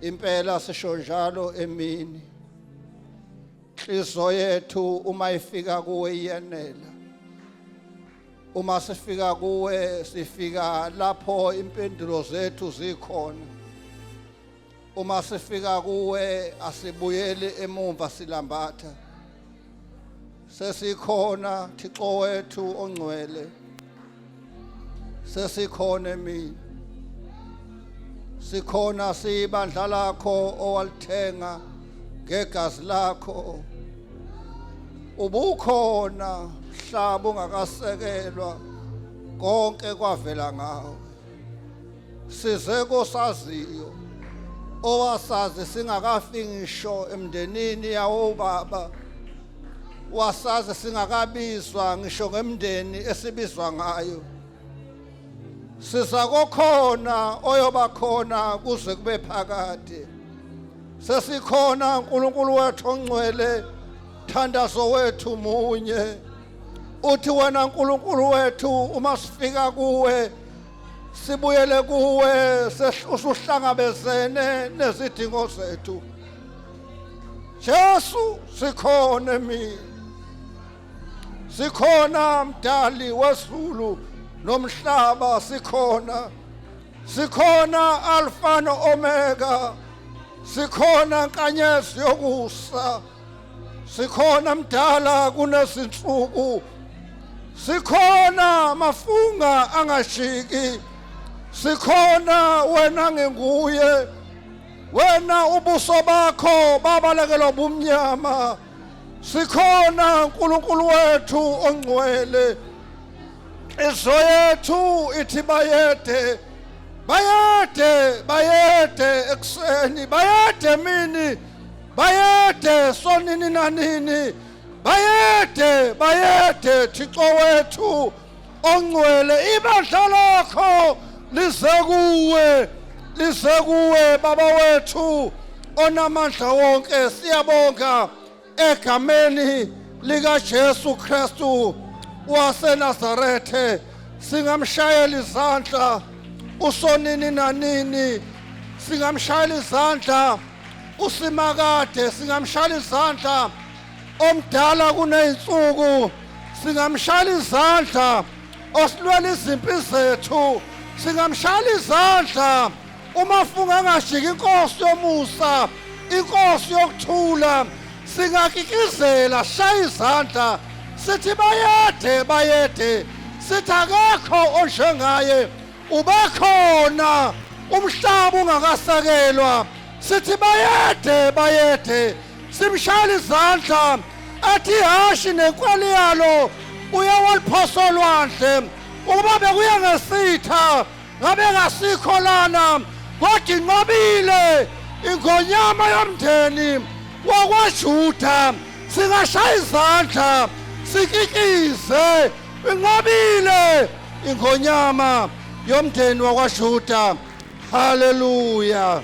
Impela sisho njalo emini. Inhliziyo yethu uma ifika kuwe iyenela. Uma sifika kuwe sifika lapho impendulo zethu zikhona. Uma sifika kuwe asibuyeli emumva silambatha. Sesikhona Thixo wethu ongcwele. Sesikhona emini. Sikhona sibandla lakho owalithenga ngegazi lakho. Ubukhona mhlaba ungakasekelwa konke kwavela ngawe. Size kosaziyo owasazi singakafiki ngisho emndenini yawo baba wasazi singakabizwa ngisho ngemndeni esibizwa ngayo siza kokhona oyoba khona kuze kube phakade sesikhona uNkulunkulu wethu ongcwele thandazo wethu munye uthi wena uNkulunkulu wethu uma sifika kuwe sibuyele kuwe usuhlangabezene nezidingo zethu Jesu sikhona mina sikhona mdali wezulu nomhlaba sikhona sikhona alfa no omega sikhona nkanyezi yokusa sikhona mdala kunezinsuku sikhona mafunga angashiki sikhona wena nginguye wena ubuso bakho babalekelwa bumnyama sikhona uNkulunkulu wethu ongcwele izo yethu ithi bayede bayede bayede ekuseni bayede mini bayede sonini nanini bayede bayede Thixo wethu ongcwele ibandla lakho lize kuwe lize kuwe baba wethu onamandla wonke siyabonga egameni likaJesu Kristu waseNazarethe singamshayela izandla usonini nanini singamshayela izandla usimakade singamshayela izandla omdala kuney'nsuku singamshayela izandla osilwela izimpi zethu singamshayela izandla uma funga angajiki inkosi yomusa inkosi yokuthula singakikizela shaya izandla sithi bayede bayede sithi akekho onjengaye ubekhona umhlaba ungakasekelwa sithi bayede bayede simshayela izandla athi ihhashi nenkweli yalo uyawaliphosa olwandle ukuba bekuya ngesitha ngabe ngasikho lana kodwa inqobile ingonyama yomndeni wakwaJuda singashaya izandla sikikize inqobile ingonyama yomndeni wakwaJuda haleluya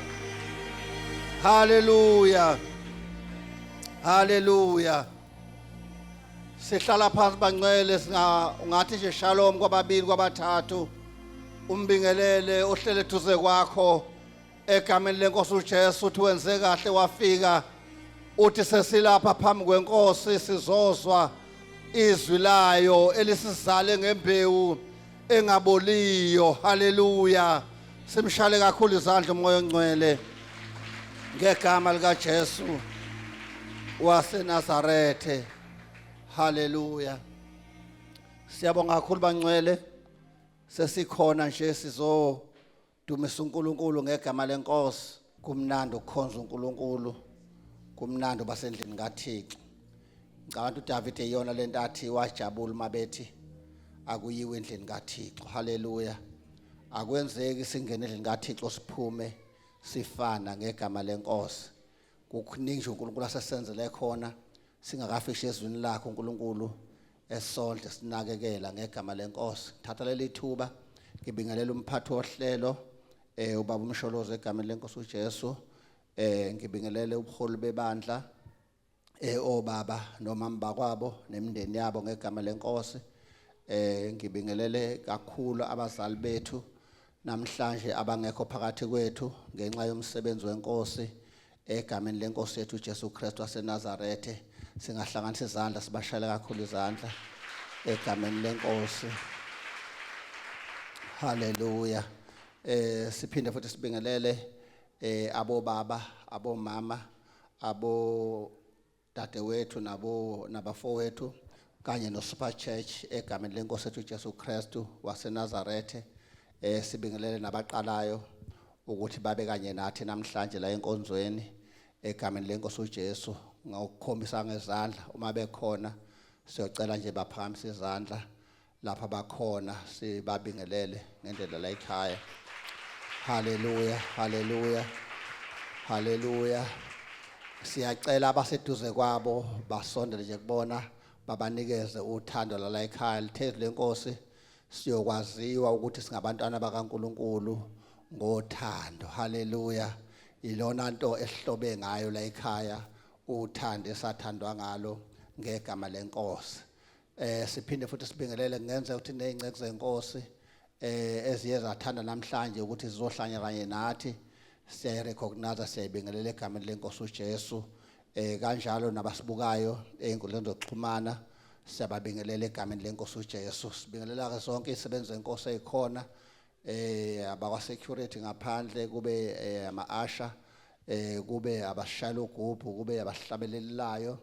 haleluya haleluya sihlala phansi bangcwele singa ungathi nje shalom kwababili kwabathathu umbingelele ohlele eduze kwakho egameni lenkosi uJesu uthi wenze kahle wafika uthi sesilapha phambi kwenkosi sizozwa izwi layo elisizale ngembewu engaboliyo haleluya simshale kakhulu izandla umoya ongcwele ngegama likaJesu waseNazarethe haleluya siyabonga kakhulu bangcwele sesikhona nje sizodumisa uNkulunkulu ngegama lenkosi kumnandi ukukhonza uNkulunkulu kumnandi basendlini kaThixo ngicabanga uDavid iyona lento athi wajabula uma bethi akuyiwe endlini kaThixo haleluya akwenzeki singene endlini kaThixo siphume sifana ngegama lenkosi kukuningi nje uNkulunkulu asesenzele khona singakafishi ezwini lakhe uNkulunkulu esondle sinakekela ngegama lenkosi thatha leli thuba ngibingelela umphathi wohlelo eh ubaba umsholozi egameni lenkosi uJesu eh ngibingelele ubuholi bebandla eh obaba nomama bakwabo nemindeni yabo ngegama lenkosi eh ngibingelele kakhulu abazali bethu. Namhlanje abangekho phakathi kwethu ngenxa yomsebenzi wenkosi egameni lenkosi yethu uJesu Kristu waseNazarethe, singahlanganisa izandla sibashayele kakhulu izandla egameni lenkosi. Haleluya. Siphinde futhi sibingelele abobaba, abomama, abo dadewethu nabo nabafowethu kanye no Super Church egameni lenkosi yethu uJesu Kristu waseNazarethe. Sibingelele nabaqalayo ukuthi babe kanye nathi namhlanje la enkonzweni egameni lenkosi uJesu, ngokukhombisa ngezandla uma bekhona. Siyocela nje baphakamise izandla lapha bakhona, sibabingelele ngendlela la ekhaya. Haleluya, haleluya, haleluya. Siyacela abaseduze kwabo basondele nje kubona, babanikeze uthando la ekhaya. Lithezulu lenkosi, siyokwaziwa ukuthi singabantwana bakaNkuluNkulu ngothando. Haleluya. Ilona nto esihlobe ngayo la ekhaya, uthando esathandwa ngalo ngegama lenkosi. Siphinde futhi sibingelele, kungenza ukuthi nezingceku zenkosi eziye zathanda namhlanje ukuthi zizohlanya kanye nathi, siyayirecognize, siyayibingelela egameni lenkosi uJesu. Kanjalo nabasibukayo einkundleni zokuxhumana, siyababingelela egameni lenkosi uJesu. Sibingelela ke sonke izisebenzi zenkosi ezikhona, abakwa security ngaphandle, kube ama-usher, kube abashayela ugubhu, kube abahlabelelayo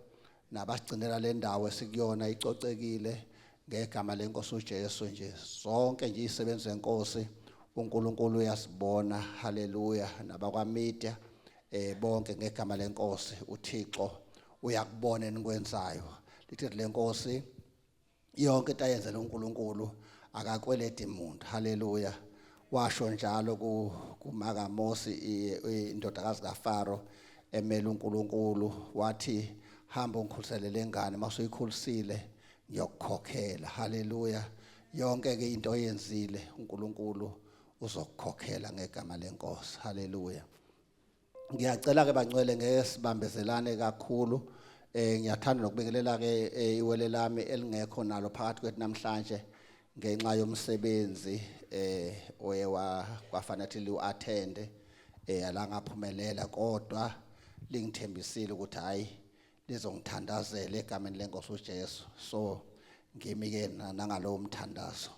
nabagcinela le ndawo esikuyona icocekile ngegama lenkosi uJesu. Nje zonke nje izisebenzi zenkosi, uNkulunkulu uyasibona. Haleluya. Nabakwa media bonke ngegama lenkosi, uThixo uyakubona enikwenzayo. Lithi lenkosi, yonke into ayenzela uNkulunkulu akakweledi umuntu. Haleluya. Washo njalo kumaka Mose, indodakazi kaFaro emela uNkulunkulu, wathi hamba ungikhulisele lengane, masuyikhulisile ngiyokukhokhela. Haleluya. Yonke ke into oyenzile uNkulunkulu uzokukhokhela ngegama lenkosi. Haleluya. Ngiyacela ke bangcwele, ngeke sibambezelane kakhulu. Ngiyathanda nokubingelela ke iwele lami elingekho nalo phakathi kwethu namhlanje ngenxa yomsebenzi oye kwafanele liu-attend, alangaphumelela, kodwa lingithembisile ukuthi hayi, lizongithandazela egameni lenkosi uJesu. So ngimi ke nangalowo mthandazo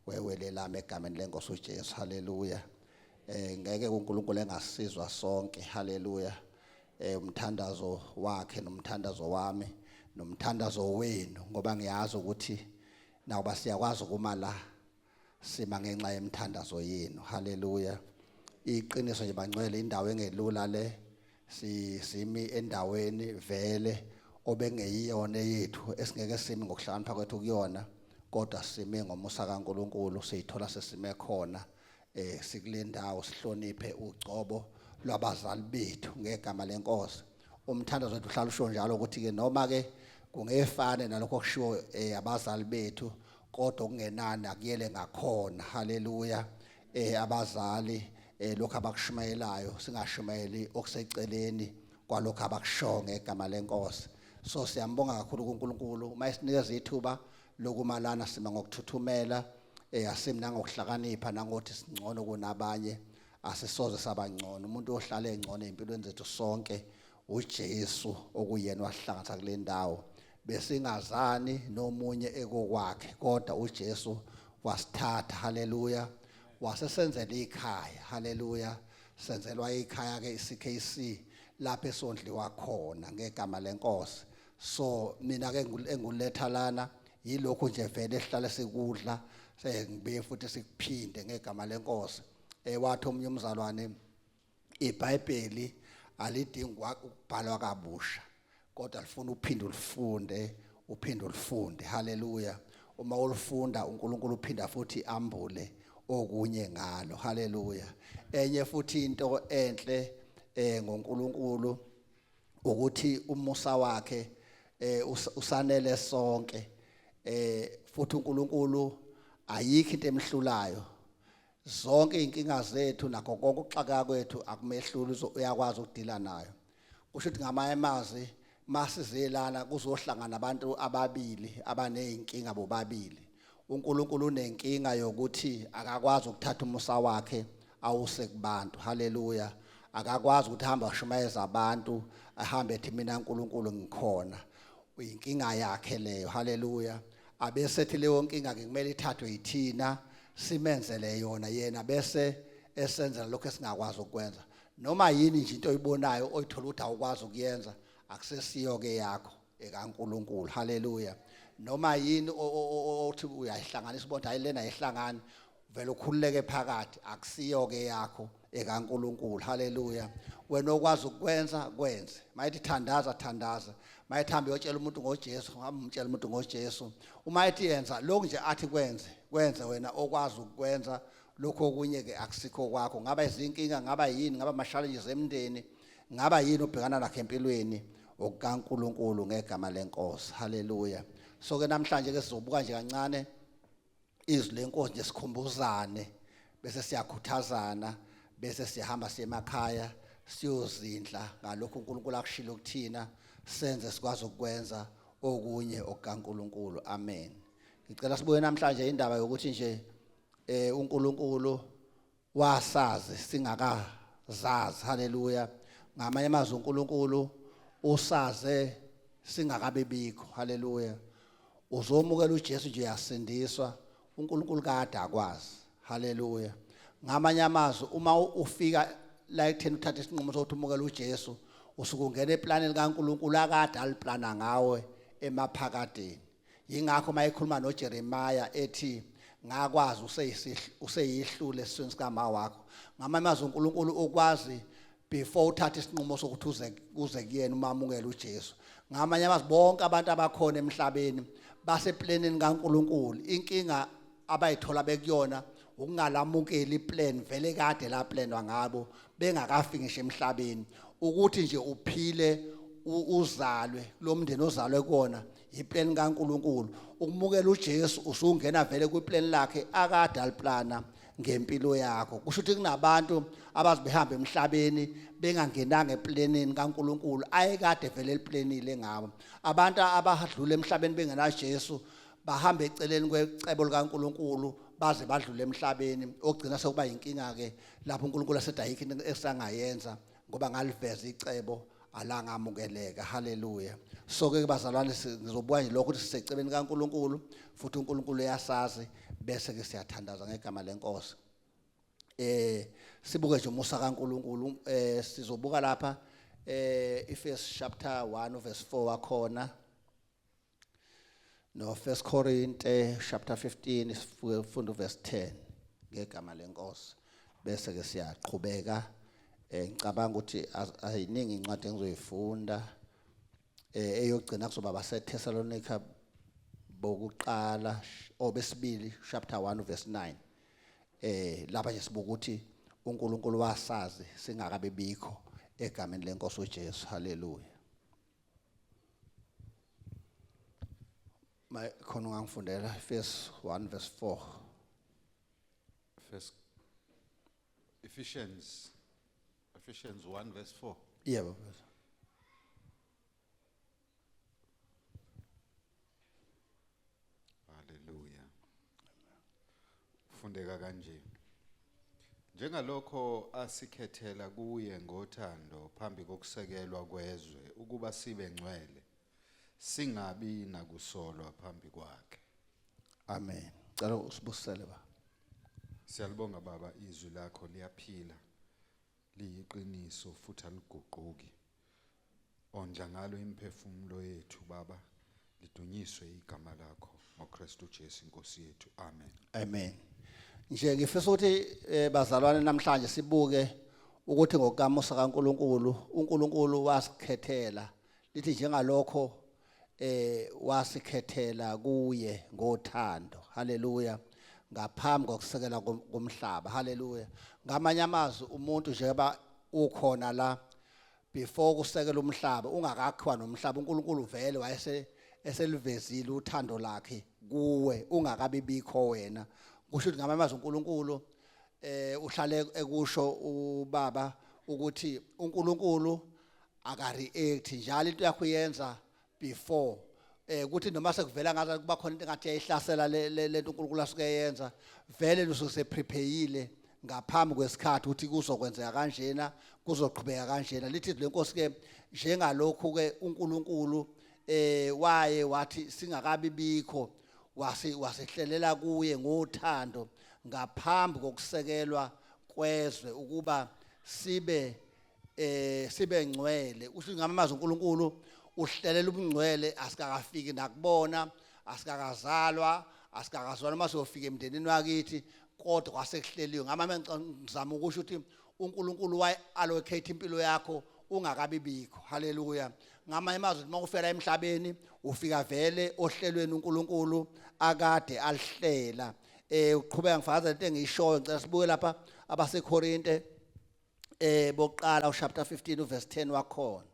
wewele lami egameni lenkosi uJesu. Haleluya. Ngeke uNkulunkulu engasizwa sonke. Haleluya. Umthandazo wakhe nomthandazo wami nomthandazo wenu, ngoba ngiyazi ukuthi nakuba siyakwazi ukuma la, sima ngenxa yemthandazo yenu. Haleluya. Iqiniso nje bangcwele, indawo engelula le, simi endaweni vele obengeyiyona yethu, esingeke simi ngokuhlakanipha kwethu kuyona, kodwa sime ngomusa kaNkuluNkulu, siyithola sesime khona. Sikule ndawo, sihloniphe ugcobo lwabazali bethu ngegama lenkosi. Umthandazo wethu uhlala usho njalo ukuthi ke noma ke kungefane nalokho okushiwo abazali bethu, kodwa okungenani akuyele ngakhona. Haleluya. Abazali lokho abakushumayelayo, singashumayeli okuseceleni kwalokho abakusho ngegama lenkosi. So siyambonga kakhulu kuNkulunkulu uma esinikeza ithuba lokumalana. Sima ngokuthuthumela, asimi nangokuhlakanipha nangokuthi singcono kunabanye. Asisoze sabangcono. Umuntu ohlala engcono empilweni zethu sonke uJesu, okuyena wahlanganisa kule ndawo. Besingazani nomunye ekokwakhe, kodwa uJesu wasithatha. Haleluya. Wasesenzela ikhaya. Haleluya. Senzelwa ikhaya ke iCKC, lapho esondliwa khona ngegama lenkosi. So mina ke enguletha lana yilokhu nje vele esihlale sikudla, sengibuye futhi sikuphinde ngegama lenkosi. Wathi omunye umzalwane, iBhayibheli alidingi ukubhalwa kabusha, kodwa lifuna uphinde ulifunde, uphinde ulifunde. Haleluya. Uma ulifunda, uNkulunkulu uphinda futhi ambule okunye ngalo. Haleluya. Enye futhi into enhle ngoNkulunkulu ukuthi umusa wakhe usanele sonke. Futhi uNkulunkulu ayikho into emhlulayo. Zonke inkinga zethu nakho konke ukuxaka kwethu akumehluli, uyakwazi ukudila nayo. Kusho ukuthi ngamanye amazwi, masizelana kuzohlangana abantu ababili abanezinkinga bobabili. uNkulunkulu unenkinga yokuthi akakwazi ukuthatha umusa wakhe awuse kubantu. Haleluya. Akakwazi ukuthi ahambe ashumayeza abantu, ahambe ethi mina uNkulunkulu ngikhona. Uyinkinga yakhe leyo. Haleluya. Abesethi leyo nkinga ke kumele ithathwe yithina, simenzele yona, yena bese esenzela lokho esingakwazi ukwenza. Noma yini nje into oyibonayo oyithola ukuthi awukwazi ukuyenza, akusesiyo ke yakho, ekaNkuluNkulu. Haleluya. Noma yini othi uyayihlanganisa ubona hayi lena ayihlangani, vele ukhululeke phakathi, akusiyo ke yakho, ekaNkuluNkulu. Haleluya. Wena okwazi ukwenza kwenze. Mayithi thandaza, thandaza. Mayithi hamba uyotshela umuntu ngoJesu, hamba umtshela umuntu ngoJesu. Uma ethi yenza lokhu nje, athi kwenze, kwenze wena okwazi ukwenza. Lokho okunye ke akusikho kwakho. Ngaba izinkinga, ngaba yini, ngaba ama challenges emndeni, ngaba yini ubhekana nakho empilweni, okukaNkuluNkulu ngegama lenkosi. Haleluya. So ke namhlanje ke sizobuka nje kancane izwi lenkosi nje, sikhumbuzane, bese siyakhuthazana, bese siyahamba siye emakhaya siyozindla ngalokho uNkulunkulu akushilo kuthina, senze sikwazi ukwenza okunye okukaNkuluNkulu. Amen. Ngicela sibuye namhlanje indaba yokuthi nje uNkulunkulu wasazi singakazazi. Haleluya. Ngamanye amazwi, uNkulunkulu usaze singakabibikho. Haleluya. Uzomukela uJesu nje, uyasindiswa, uNkulunkulu kade akwazi. Haleluya. Ngamanye amazwi, uma ufika la ekutheni uthathe isinqumo sokuthi umukele uJesu, usuke ungena eplaneni kaNkulunkulu akade aliplana ngawe emaphakadeni. Yingakho mayekhuluma noJeremiah ethi ngakwazi useyihlule esiswini sikama wakho. Ngamanye amazwi, uNkulunkulu ukwazi before uthatha isinqumo sokuthi uze kuyena umamukele uJesu. Ngamanye amazwi, bonke abantu abakhona emhlabeni baseplaneni kaNkulunkulu. Inkinga abayithola bekuyona ukungalamukeli iplan vele kade la planwa ngabo bengakafiki ngisho emhlabeni. Ukuthi nje uphile, uzalwe lo mndeni ozalwe kuona, iplan kaNkulunkulu. Ukumukela uJesu, usungena vele kwiplan lakhe akade aliplana ngempilo yakho. Kusho ukuthi kunabantu abazibehamba emhlabeni bengangenanga eplanini kaNkulunkulu ayekade vele eliplanile ngabo. Abantu abadlula emhlabeni bengena Jesu bahamba eceleni kwecebo likaNkulunkulu baze badlule emhlabeni, ogcina sekuba inkinga ke lapho uNkulunkulu asethi ayikho into esangayenza ngoba ngaliveza icebo alangamukeleka. Haleluya. So ke bazalwane, ngizobuka nje lokho ukuthi sisecebeni kaNkulunkulu futhi uNkulunkulu uyasazi, bese ke siyathandaza ngegama lenkosi. Sibuke nje umusa kaNkulunkulu. Sizobuka lapha Efesu chapter 1 verse 4 wakhona, no 1 Korinte chapter 15, sifunda verse 10 ngegama lenkosi, bese ke siyaqhubeka. Ngicabanga ukuthi ayiningi incwadi engizoyifunda. Eyogcina kuzoba baseThessalonica bokuqala obesibili chapter 1 verse 9. Lapha nje sibuka ukuthi uNkulunkulu wasazi singakabe bikho egameni lenkosi uJesu. Haleluya. May khona ungangifundela verse 1 verse 4? First Ephesians 1 verse 4. Yebo. Hallelujah. Fundeka kanje. Njengalokho asikhethela kuye ngothando phambi kokusekelwa kwezwe ukuba sibe ngcwele, singabi nakusolwa phambi kwakhe. Amen. Cela usibusele ba. Siyalibonga Baba, izwi lakho liyaphila, liyiqiniso futhi aliguquki. Ondla ngalo imphefumulo yethu Baba, lidunyiswe igama lakho ngoKristu Jesu inkosi yethu. Amen. Amen. Nje ngifisa ukuthi bazalwane namhlanje sibuke ukuthi ngokamusa kaNkuluNkulu, uNkulunkulu wasikhethela, lithi njengalokho wasikhethela kuye ngothando. Haleluya. Ngaphambi kokusekela komhlaba. Haleluya. Ngamanye amazwi, umuntu njengoba ukhona la, before kusekela umhlaba, ungakakhiwa nomhlaba, uNkulunkulu vele wayese eselivezile uthando lakhe kuwe ungakabi bikho wena. Kusho ukuthi ngamanye amazwi uNkulunkulu uhlale ekusho ubaba ukuthi uNkulunkulu aka react njalo, into yakho uyenza before. Ukuthi noma sekuvela ngathi kuba khona into engathi yayihlasela lento uNkulunkulu asuke yenza, vele lusuke seprepare ngaphambi kwesikhathi ukuthi kuzokwenzeka kanjena, kuzoqhubeka kanjena. Lithi lenkosi ke, njengalokhu ke uNkulunkulu waye wathi singakabi bikho wasihlelela kuye ngothando ngaphambi kokusekelwa kwezwe ukuba sibe ngcwele. Usho ngamazwi, uNkulunkulu uhlelela ubungcwele asikakafiki nakubona, asikakazalwa, asikakazalwa noma siyofika emndenini wakithi, kodwa kwasekuhleliwe. Ngamame ngizama ukusho ukuthi uNkulunkulu waye allocate impilo yakho ungakabi bikho. Haleluya. Ngamanye amazwi, uma ufela emhlabeni ufika vele ohlelweni uNkulunkulu akade alihlela. Uqhubeka ngifakaza into engiyishoyo. Ngicela sibuke lapha abaseKorinte bokuqala uchapter 15 uverse 10 wakhona.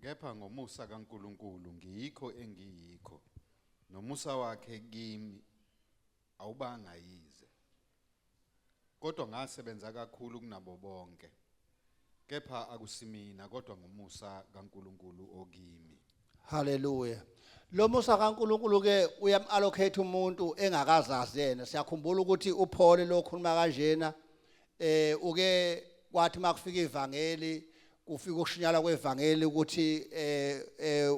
Kepha ngomusa kaNkuluNkulu ngiyikho engiyikho, nomusa wakhe kimi awubanga yize. Kodwa ngasebenza kakhulu kunabo bonke. Kepha akusimina, kodwa ngomusa kaNkuluNkulu okimi. Haleluya. Lo musa kaNkuluNkulu ke uyam-allocate umuntu engakazazi yena. Siyakhumbula ukuthi uPaul lo khuluma kanjena, uke kwathi makufika ivangeli, kufika ukushunyalwa kwevangeli ukuthi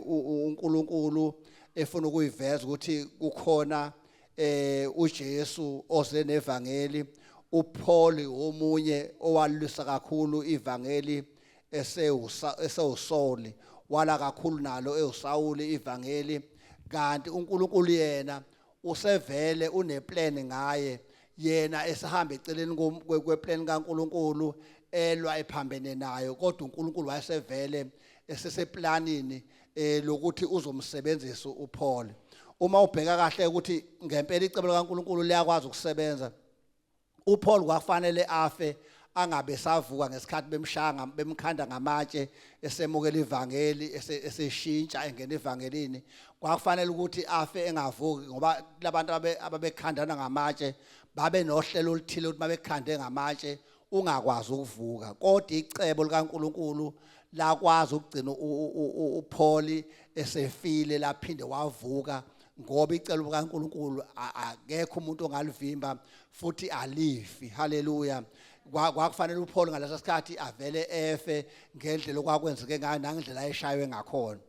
uNkulunkulu efuna ukuyiveza ukuthi kukhona uJesu oze nevangeli. uPaul omunye owalwisa kakhulu ivangeli esewuSauli, wala kakhulu nalo ewuSawuli ivangeli, kanti uNkulunkulu yena usevele uneplan ngaye. Yena esahamba eceleni kweplan kaNkulunkulu, elwa ephambene nayo, kodwa uNkulunkulu wayesevele eseseplanini lokuthi uzomsebenzisa uPaul. Uma ubheka kahle ukuthi ngempela icebo likaNkulunkulu liyakwazi ukusebenza, uPaul kwafanele afe angabe savuka ngesikhathi bemshanga bemkhanda ngamatshe esemukela ivangeli, eseshintsha engena evangelini. Kwakufanele ukuthi afe engavuki, ngoba labantu ababekhandana ngamatshe babe nohlelo oluthile ukuthi babekhande ngamatshe ungakwazi ukuvuka. Kodwa icebo likaNkuluNkulu lakwazi ukugcina uPaul esefile, laphinde wavuka, ngoba icebo likaNkuluNkulu akekho umuntu ongalivimba futhi alifi. Haleluya. Kwakufanele uPaul ngaleso sikhathi avele efe ngendlela okwakwenzeke ngayo nangendlela ayeshaywe ngakhona.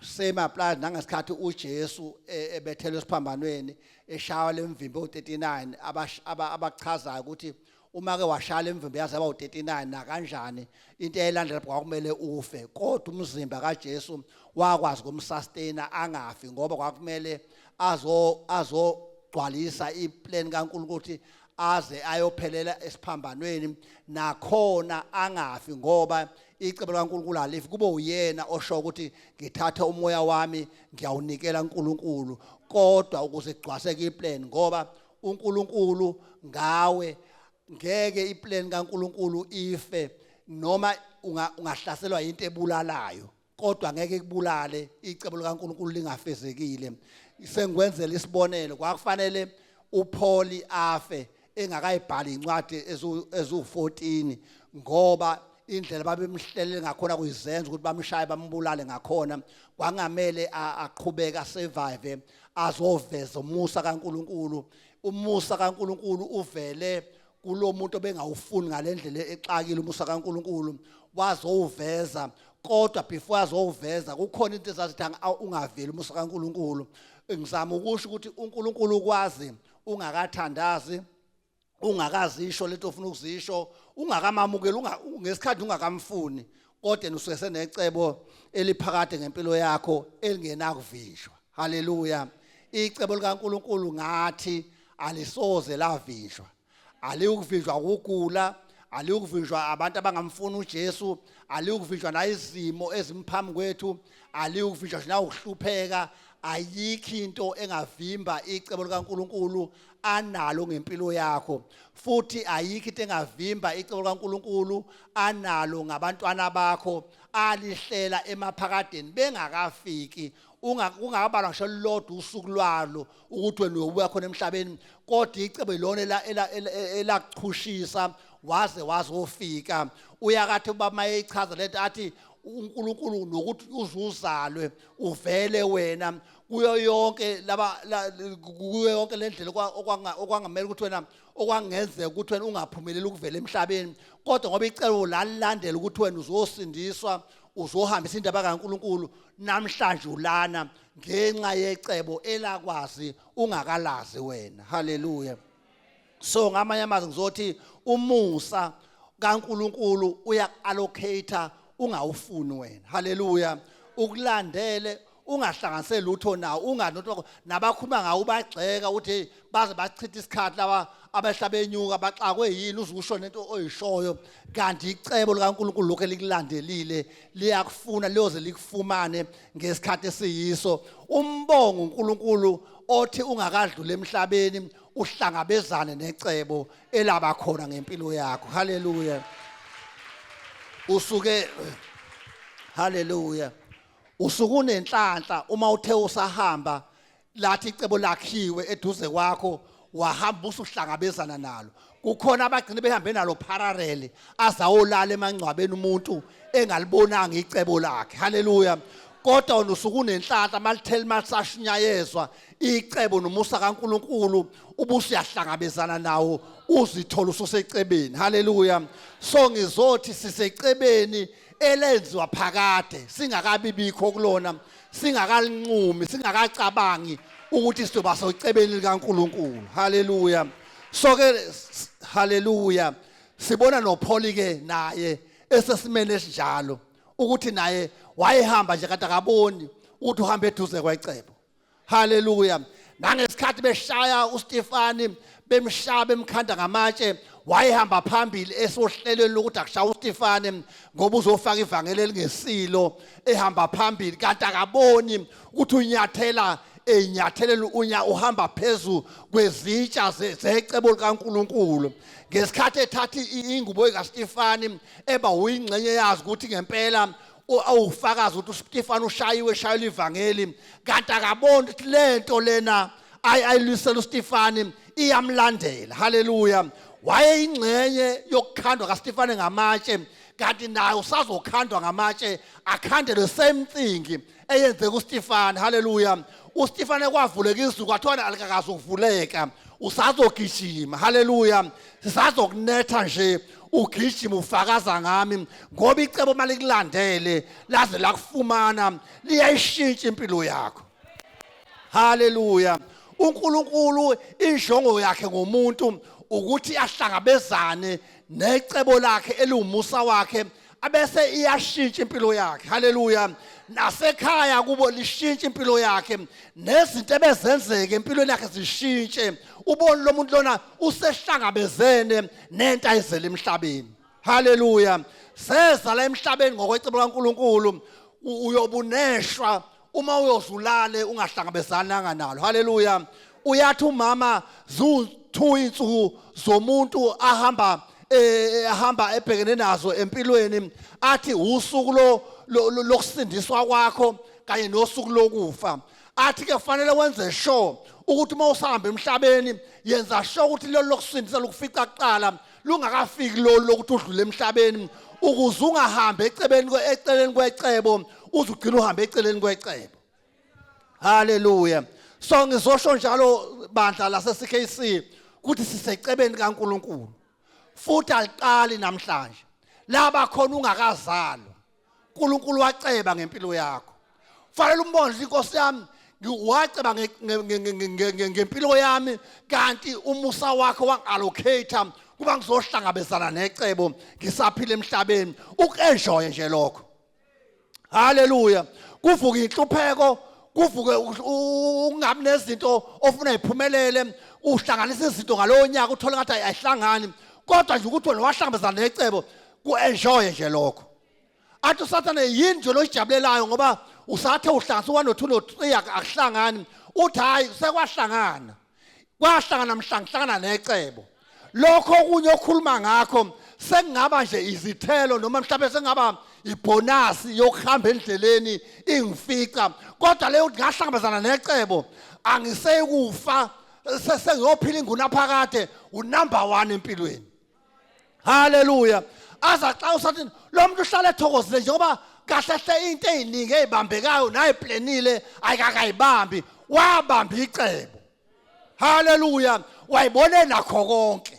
Same applies nangesikhathi uJesu ebethelwe esiphambanweni, eshawa lemvimbo u39, abachazayo ukuthi uma ke washaya lemvimbo yaze yaba u39 nakanjani, into eyayilandela kwakumele ufe. Kodwa umzimba kaJesu wakwazi ukumsustaina angafi, ngoba kwakumele azogcwalisa iplan kaNkulunkulu ukuthi aze ayophelela esiphambanweni, nakhona angafi, ngoba icebo likaNkulunkulu alifi. Kube uyena osho ukuthi ngithatha umoya wami ngiyawunikela uNkulunkulu, kodwa ukuze kugcwaseke iplan, ngoba uNkulunkulu ngawe ngeke iplan kaNkulunkulu ife. Noma ungahlaselwa into ebulalayo, kodwa ngeke ikubulale icebo likaNkulunkulu lingafezekile. Sengikwenzela isibonelo, kwakufanele uPaul afe engakayibhali incwadi ezu14, ngoba indlela babemhlelele ngakhona kuyizenza ukuthi bamshaye bambulale ngakhona, kwangamele aqhubeke asurvive azoveza umusa kaNkuluNkulu. Umusa kaNkuluNkulu uvele kulo muntu obengawufuni ngalendlela exakile. Umusa kaNkuluNkulu wazowuveza, kodwa before azowuveza kukhona into ezazithi ungaveli umusa kaNkuluNkulu. Ngizama ukusho ukuthi uNkulunkulu ukwazi ungakathandazi, ungakazisho lento ofuna ukuzisho, ungakamamukeli, ngesikhathi ungakamfuni, kodwa yena usuke senecebo eliphakade ngempilo yakho elingenakuvinjwa. Haleluya. Icebo likaNkuluNkulu ngathi alisoze lavinjwa. Aliyukuvinjwa ukugula, aliyukuvinjwa abantu abangamfuni uJesu, aliyukuvinjwa nayizimo ezimphambi kwethu, aliyukuvinjwa nje nawukuhlupheka. Ayikho into engavimba icebo likaNkuluNkulu analo ngempilo yakho, futhi ayikho into engavimba icebo likaNkuluNkulu analo ngabantwana bakho. Alihlela emaphakadeni bengakafiki, ungakabalwa ngisho lodwa usuku lwalo ukuthi wena uyobuya khona emhlabeni, kodwa icebo ilona elakuchushisa waze wazofika. Uyakathi uba mayechaza lento athi uNkulunkulu nokuthi uzuzalwe uvele wena kuyo yonke laba, kuyo yonke le ndlela okwangamele ukuthi wena, okwangenzeka ukuthi wena ungaphumeleli ukuvela emhlabeni, kodwa ngoba icebo lalilandela ukuthi wena uzosindiswa, uzohambisa indaba kaNkulunkulu, namhlanje ulana ngenxa yecebo elakwazi ungakalazi wena. Haleluya. So ngamanye amazwi ngizothi umusa kaNkulunkulu uyaku-allocate ungawufuni wena. Haleluya. Ukulandele ungahlanganiseli lutho nawo, unganotho nabakhuluma ngawo ubagxeka ukuthi hey, baze bachitha isikhathi laba abehla benyuka baxakwe yini, uzusho nento oyishoyo, kanti icebo likaNkulunkulu lokho elikulandelile liyakufuna, liyoze likufumane ngesikhathi esiyiso. Umbongo uNkulunkulu othi ungakadluli emhlabeni uhlangabezane necebo elaba khona ngempilo yakho. Haleluya. Usuke, haleluya, usuke unenhlanhla uma uthe usahamba lathi icebo lakhiwe eduze kwakho, wahamba usuhlangabezana nalo. Kukhona abagcina behambe nalo parallel, azawolala emangcwabeni umuntu engalibonanga icebo lakhe. Haleluya. Kodwa wena usuke unenhlanhla malitheli malisashunyayezwa icebo nomusa kaNkulunkulu, ubusuyahlangabezana nawo, uzithola ususecebeni. Haleluya. So ngizothi sisecebeni elenziwa phakade, singakabi bikho kulona, singakalinqumi, singakacabangi ukuthi sizoba socebeni likaNkulunkulu. Haleluya. So ke, haleluya, sibona noPaul ke naye esesimene esinjalo, ukuthi naye wayehamba nje kade akaboni ukuthi uhamba eduze kwecebo. Haleluya. Nangesikhathi beshaya uStefani, bemshaya bemkhanda ngamatshe, wayehamba phambili esohlelweni lokuthi akushaya uStefani ngoba uzofaka ivangeli elingesilo, ehamba phambili kanti akaboni ukuthi unyathela enyathelela unya, uhamba phezu kwezitsha zecebo likaNkulunkulu. Ngesikhathi ethatha ingubo kaStefani eba uyingxenye yazi ukuthi ngempela awufakazi ukuthi uStefani ushayiwe, eshayela ivangeli, kanti akaboni ukuthi lento lena ayilwisela uStefani iyamlandela. Haleluya. Wayeyingxenye yokukhandwa kaStefani ngamatshe, kanti naye usazokhandwa ngamatshe, akhande the same thing eyenzeka uStefani. Haleluya. uStefani kwavuleka izulu, kwathiwa alikakazi ukuvuleka, usazogijima. Haleluya. Sisazokunetha nje ugijima ufakaza ngami, ngoba icebo malikulandele laze lakufumana liyayishintsha impilo yakho. Haleluya. uNkulunkulu injongo yakhe ngomuntu ukuthi ahlangabezane necebo lakhe eliwumusa wakhe, abese iyashintsha impilo yakhe. Haleluya. Nasekhaya kubo lishintsha impilo yakhe, nezinto ebezenzeke empilweni yakhe zishintshe. Ubone lo muntu lona usehlangabezene nento ayizele emhlabeni. Haleluya. Seza la emhlabeni ngokwecebo kaNkulunkulu, uyobuneshwa uma uyozulale ungahlangabezananga nalo. Haleluya. Uyathi umama zu2 insuku zomuntu ahamba ebhekene nazo empilweni, athi usuku lokusindiswa kwakho kanye nosuku lokufa. Athi ke kufanele wenze sure ukuthi uma usahamba emhlabeni yenza sure ukuthi lelo lokusindisa lokufica kuqala lungakafiki lolu lokuthi udlule emhlabeni, ukuze ungahambi eceleni kwecebo, uzugcina uhambe eceleni kwecebo. Haleluya. So ngizosho njalo bandla lase CKC ukuthi sisecebeni kaNkulunkulu, futhi aliqali namhlanje. Laba khona ungakazalwa, uNkulunkulu waceba ngempilo yakho. Fanele umbone inkosi yami waceba ngempilo yami, kanti umusa wakhe wangi-allocate kuba ngizohlangabezana necebo ngisaphila emhlabeni. Uku-enjoy nje lokho. Haleluya. Kuvuka inhlupheko, kuvuke ukungabi nezinto ofuna iphumelele, uhlanganisa izinto ngalowo nyaka uthole ngathi ayihlangani, kodwa nje ukuthi wena wahlangabezana necebo, ku-enjoy nje lokho. Athi uSathane yini nje loyijabulelayo ngoba usathe uhlanganisa 1 no 2 no 3 akuhlangani, uthi hayi sekwahlangana, kwahlangana mhlangihlangana necebo. Lokho okunye okhuluma ngakho sekungaba nje izithelo, noma mhlawumbe sekungaba Ibonus yokuhamba endleleni ingifica, kodwa leyo ukuthi ngahlangabezana necebo, angiseyikufa, sengiyophila ingunaphakade, unumber 1 empilweni. Haleluya. Aza xa usathi lo muntu uhlala ethokozile njengoba kahle hle into eziningi ezibambekayo nayiplanile ayikakayibambi, wabamba icebo. Haleluya. Wayibone nakho konke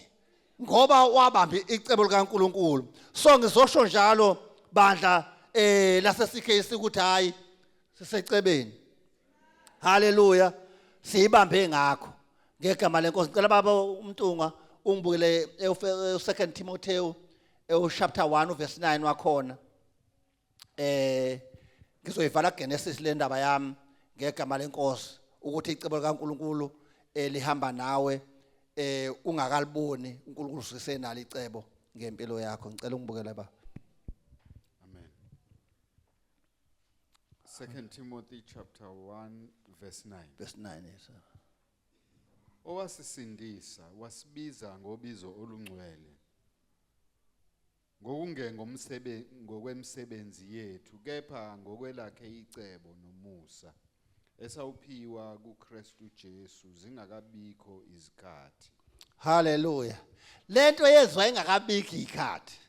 ngoba wabamba icebo likaNkuluNkulu. So ngizosho njalo bandla lase CKC ukuthi hayi, sisecebeni. Haleluya. Siyibambe ngakho ngegama lenkosi. Ngicela baba uMntungwa ungibukele 2 Timotheo chapter 1 verse 9 wakhona. Ngizoyivala Genesis le ndaba yami ngegama lenkosi, ukuthi icebo likaNkuluNkulu elihamba nawe ungakaliboni uNkulunkulu usenalo icebo ngempilo yakho. Ngicela ungibukele ba. Amen. 2 Timothy chapter 1 verse 9. Verse 9, yes. Owasisindisa wasibiza ngobizo olungcwele, ngokwemisebenzi yethu, kepha ngokwelakhe icebo nomusa esawuphiwa kuKristu Jesu zingakabikho izikhathi. Haleluya. Lento yezwa ingakabikho ikhathi.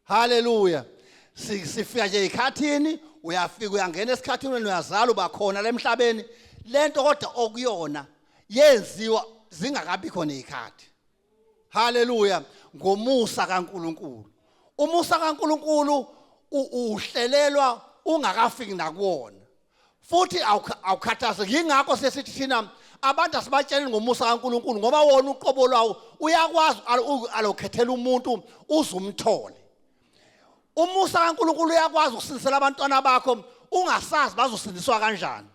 Haleluya. Sifika nje ikhathini, uyafika uyangena esikhathini, uyazala, uba khona lemhlabeni. Lento kodwa okuyona yenziwa zingakabikho nezikhathi. Haleluya. Ngomusa kaNkuluNkulu. Umusa kaNkuluNkulu uhlelelwa ungakafiki nakuwona. Futhi awukhathazeki. Yingakho sesithi thina abantu asibatsheli ngomusa kaNkuluNkulu, ngoba wona uqobo lwawo uyakwazi alokhethela umuntu uzumthole. Umusa kaNkuluNkulu uyakwazi ukusindisela abantwana bakho ungasazi bazosindiswa kanjani.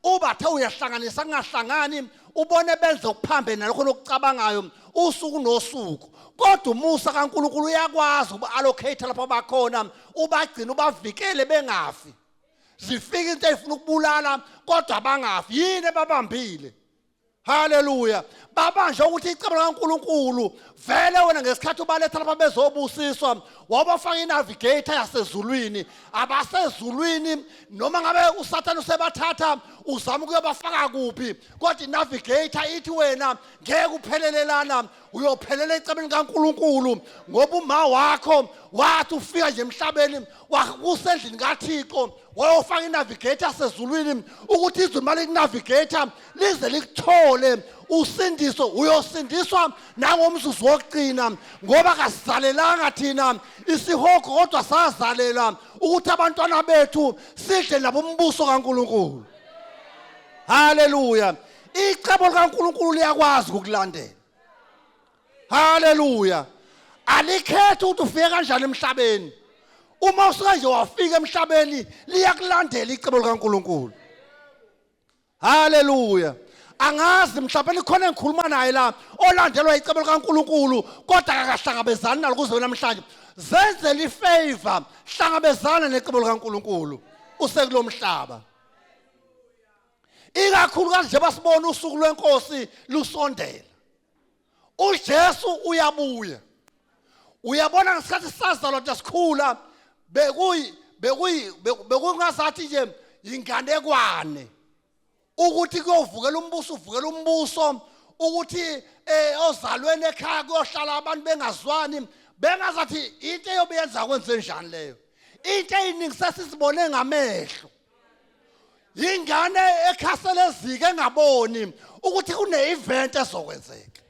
Ubathe uyahlanganisa kungahlangani, ubone benze okuphambene nalokho lokucabangayo usuku nosuku. Kodwa umusa kaNkuluNkulu uyakwazi ukuba-allocate lapho bakhona, ubagcine, ubavikele bengafi. Zifika into ezifuna ukubulala kodwa bangafi. Yini ebabambile? Haleluya. Babanje ukuthi icebo likaNkuluNkulu vele wena ngesikhathi ubaletha lapha bezobusiswa, wabafaka inavigator yasezulwini. Abasezulwini noma ngabe uSathane usebathatha uzama ukuyobafaka kuphi, kodwa inavigator ithi wena ngeke uphelele lana, uyophelela ecebeni kaNkuluNkulu, ngoba uma wakho wathi ufika nje emhlabeni wakusendlini kaThixo wayofaka inavigator sezulwini ukuthi izwi mali kunavigator lize likuthole usindiso. Uyosindiswa nangomzuzu wokugcina, ngoba kasizalelanga thina isihogo, kodwa sazalela ukuthi abantwana bethu sidle nabo umbuso kaNkuluNkulu. Haleluya. Icebo likaNkuluNkulu liyakwazi ukukulandela. Haleluya. Alikhethi ukuthi ufike kanjani emhlabeni. Uma usuka nje wafika emhlabeni, liyakulandela icebo likaNkuluNkulu. Haleluya. Angazi mhlawumbe likhona engikhuluma naye la olandelwa icebo likaNkuluNkulu kodwa akahlangabezani nalo kuze namhlanje. Zenzele ifavor, hlangabezana necebo likaNkuluNkulu usekulomhlaba. Ikakhulukazi njengoba sibona usuku lwenkosi lusondela, uJesu uyabuya. Uyabona ngesikhathi sazalwa nje sikhula, bekungazathi nje inganekwane ukuthi kuyovukela umbuso, uvukela umbuso, ukuthi ozalweni ekhaya kuyohlala abantu bengazwani, bengazathi into eyobe yenza kwenze njani leyo. Into eyiningi sesizibone ngamehlo. Ingane ekhasele ezike engaboni ukuthi kune event ezokwenzeka.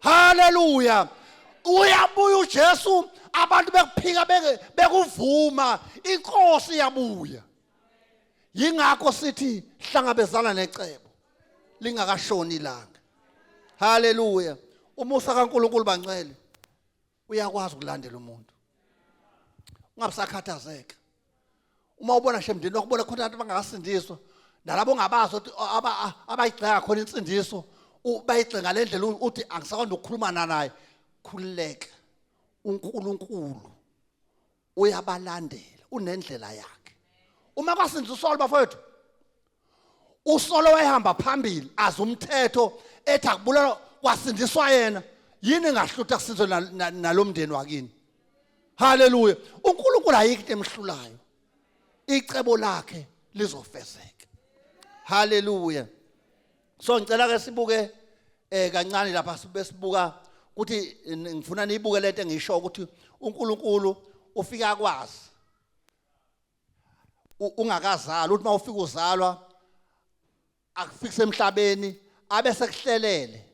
Haleluya. Uyabuya uJesu, abantu bekuphika bekuvuma, inkosi iyabuya. Yingakho sithi hlangabezana necebo lingakashoni ilanga. Haleluya. Umusa kaNkuluNkulu bangcwele uyakwazi ukulandela umuntu, ungabisakhathazeka. Uma ubona nje emndenini wakho ubona khona abantu abangakasindiswa nalabo ongabazi ukuthi abayigxeka khona insindiso, bayigxeka ngale ndlela, uthi angisakwazi nokukhuluma naye, khululeka, uNkulunkulu uyabalandela, unendlela yakhe. Uma kwasindiswa bafowethu, uSolo wayehamba phambili azi umthetho, ethi akubulala, kwasindiswa yena. Yini engahlutha kusizwe nalomndeni wakini? Haleluya. UNkulunkulu ayikho into emhlulayo. Icebo lakhe lizofezeka. Haleluya. So ngicela ke sibuke kancane lapha sibe sibuka ukuthi ngifuna niyibuke lento engisho ukuthi uNkulunkulu ufika akwazi ungakazalwa, uthi mawufika uzalwa akufikise emhlabeni abe sekuhlelele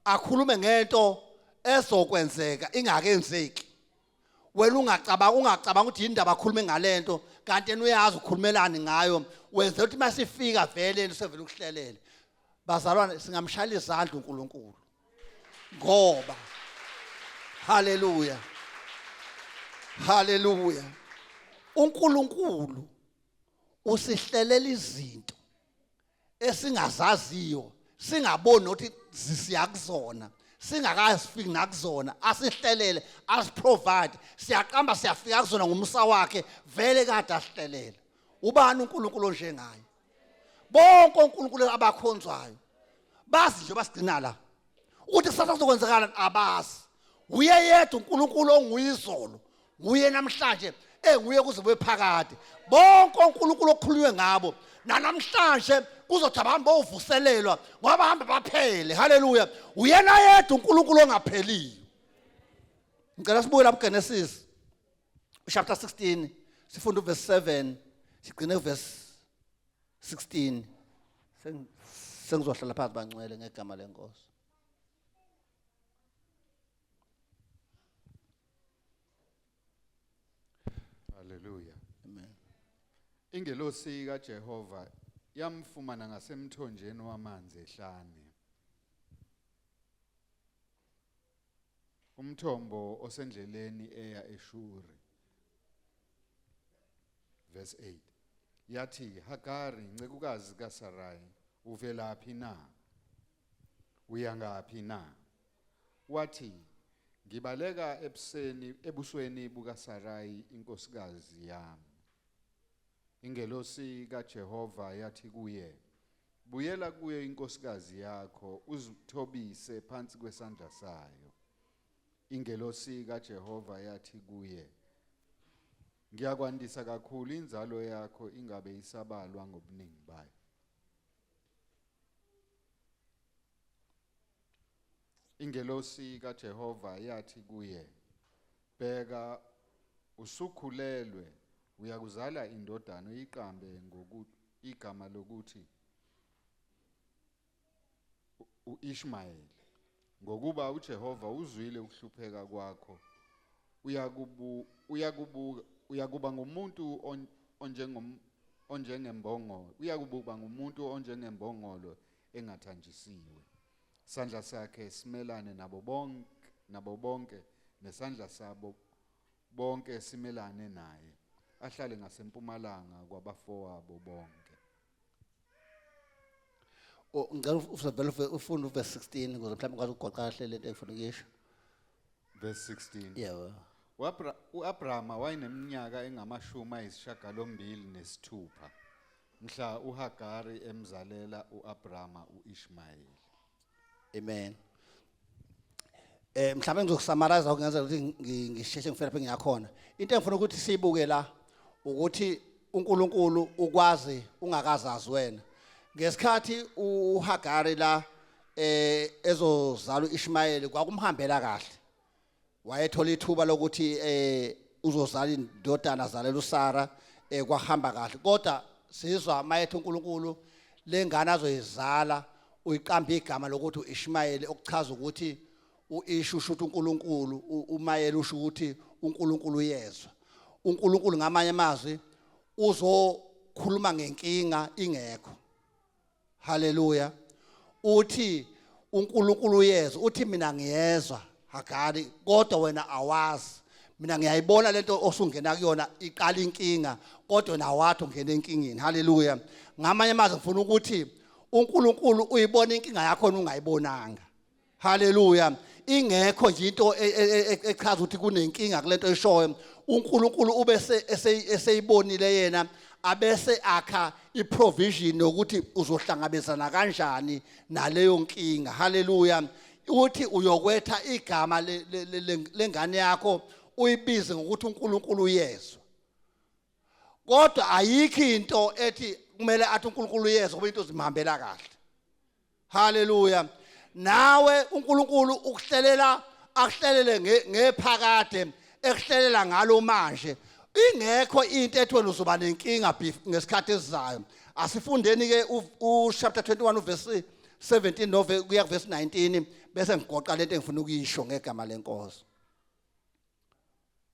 akhulume ngento ezokwenzeka ingakenzeki. Wena ungacabanga ukuthi yindaba akhulume ngalento, kanti yena uyazi ukhulumelani ngayo, wenze ukuthi masifika vele sevele ukuhlelele. Bazalwane, singamshayela izandla uNkulunkulu ngoba haleluya, haleluya, uNkulunkulu usihlelela izinto esingazaziyo, singaboni ukuthi siyakuzona, singakazifiki nakuzona, asihlelele, asiprovide, siyaqamba siyafika kuzona ngomsa wakhe, vele kade asihlelela. Ubani uNkulunkulu onjengaye? Bonke oNkulunkulu abakhonzwayo bazi nje basigcina la ukuthi kusasa kuzokwenzakala, abazi. Uye yedwa uNkulunkulu onguyizolo, nguye namhlanje, enguye kuze kube phakade. Bonke oNkulunkulu okukhulunywe ngabo nanamhlanje kuzothi abahambe bovuselelwa, ngoba bahambe baphele. Haleluya. Uyena yedwa uNkulunkulu ongapheliyo. Ngicela sibuye lapha kuGenesis chapter 16, sifunde uverse 7 sigcine uverse 16. Sengizohlala phansi bangcwele ngegama lenkosi. Haleluya. Amen. Ingelosi kaJehova yamfumana ngasemthonjeni wamanzi ehlane, umthombo osendleleni eya eShuri. Verse 8. Yathi, Hagari, ncekukazi kaSarai, uvelaphi na? Uya ngaphi na? Wathi, ngibaleka ebusweni bukaSarai inkosikazi yami. Ingelosi kaJehova yathi kuye, buyela kuyo inkosikazi yakho, uzithobise phansi kwesandla sayo. Ingelosi kaJehova yathi kuye, ngiyakwandisa kakhulu inzalo yakho ingabe isabalwa ngobuningi bayo. Ingelosi kaJehova yathi kuye, bheka usukhulelwe, uyakuzala indodana, uyiqambe igama lokuthi uIshmayeli, ngokuba uJehova uzwile ukuhlupheka kwakho. Uyakuba ngumuntu onjengembongolo, uyakuba ngumuntu onjengembongolo engathanjisiwe. Isandla sakhe simelane nabo bonke, nesandla sabo bonke simelane naye, ahlale ngasempumalanga kwabafowabo bonke. Ngicela usavele ufunde uverse 16 ukuze mhlawumbe ukwazi ukugoqa kahle lento engifuna ukuyisho. Verse 16. Yebo. uAbrahama wayeneminyaka engamashumi ayisishiyagalombili nesithupha mhla uHagari emzalela uAbrahama uIshmayeli. Amen. Mhlawumbe ngizokusummarize okungenzeka ukuthi ngisheshe ngifike lapho engiyakhona. Into engifuna ukuthi siyibuke la ukuthi uNkulunkulu ukwazi ungakazazi wena. Ngesikhathi uHagari la ezozala uIshmayeli kwakumhambela kahle. Wayethola ithuba lokuthi uzozala indodana azalela uSara, kwahamba kahle. Kodwa sizwa mayethe uNkulunkulu lengane azoyizala uyiqamba igama lokuthi uIshmayeli, okuchaza ukuthi uIshu usho ukuthi uNkulunkulu, uMayeli usho ukuthi uNkulunkulu uyezwa. uNkulunkulu ngamanye amazwi uzokhuluma ngenkinga ingekho. Haleluya. Uthi uNkulunkulu uyezwa, uthi mina ngiyezwa Hagari, kodwa wena awazi. Mina ngiyayibona lento osungena kuyona iqala inkinga, kodwa wena awathi ungena enkingeni. Haleluya. Ngamanye amazwi ngifuna ukuthi uNkulunkulu uyibona inkinga yakho ungayibonanga. Haleluya. Ingekho nje into echaza ukuthi kunenkinga kulento eshoyo. uNkulunkulu ube eseyibonile yena, abese akha iprovision yokuthi uzohlangabezana kanjani naleyo nkinga. Haleluya. Uthi uyokwetha igama lengane yakho uyibize ngokuthi uNkulunkulu uyezwa. Kodwa ayikho into ethi kumele athi uNkulunkulu uyezwa ngoba into zimhambela kahle. Haleluya. Nawe uNkulunkulu ukuhlelela, akuhlelele ngephakade, ekuhlelela ngalo manje. Ingekho into ethi wena uzoba nenkinga ngesikhathi esizayo. Asifundeni ke u chapter 21 uverse 17 nove kuya kuverse 19, bese ngigoqa lento engifuna ukuyisho ngegama lenkosi.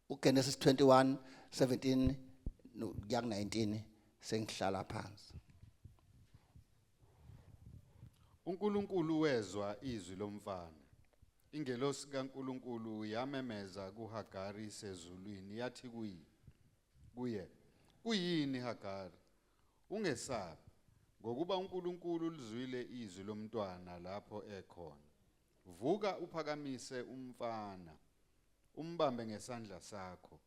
uGenesis 21 17 kuya ku 19, sengihlala phansi. uNkulunkulu wezwa izwi lomfana. Ingelosi kaNkulunkulu yamemeza kuHagari sezulwini yathi kuye, "Kuyini Hagari? Ungesabi, ngokuba uNkulunkulu ulizwile izwi lomntwana lapho ekhona. Vuka uphakamise umfana, umbambe ngesandla sakho,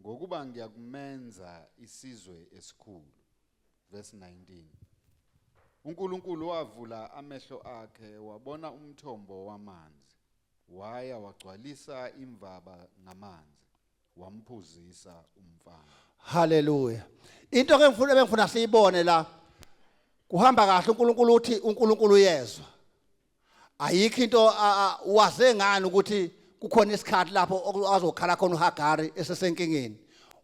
ngokuba ngiyakumenza isizwe esikhulu." Verse 19. uNkulunkulu wavula amehlo akhe, wabona umthombo wamanzi. Waya wagcwalisa imvaba ngamanzi, wamphuzisa umfana. Haleluya. Into ke ngifuna siyibone la, kuhamba kahle uNkulunkulu uthi uNkulunkulu uyezwa. Ayikho into waze ngani ukuthi kukhona isikhathi lapho azokhala khona uHagari esesenkingeni.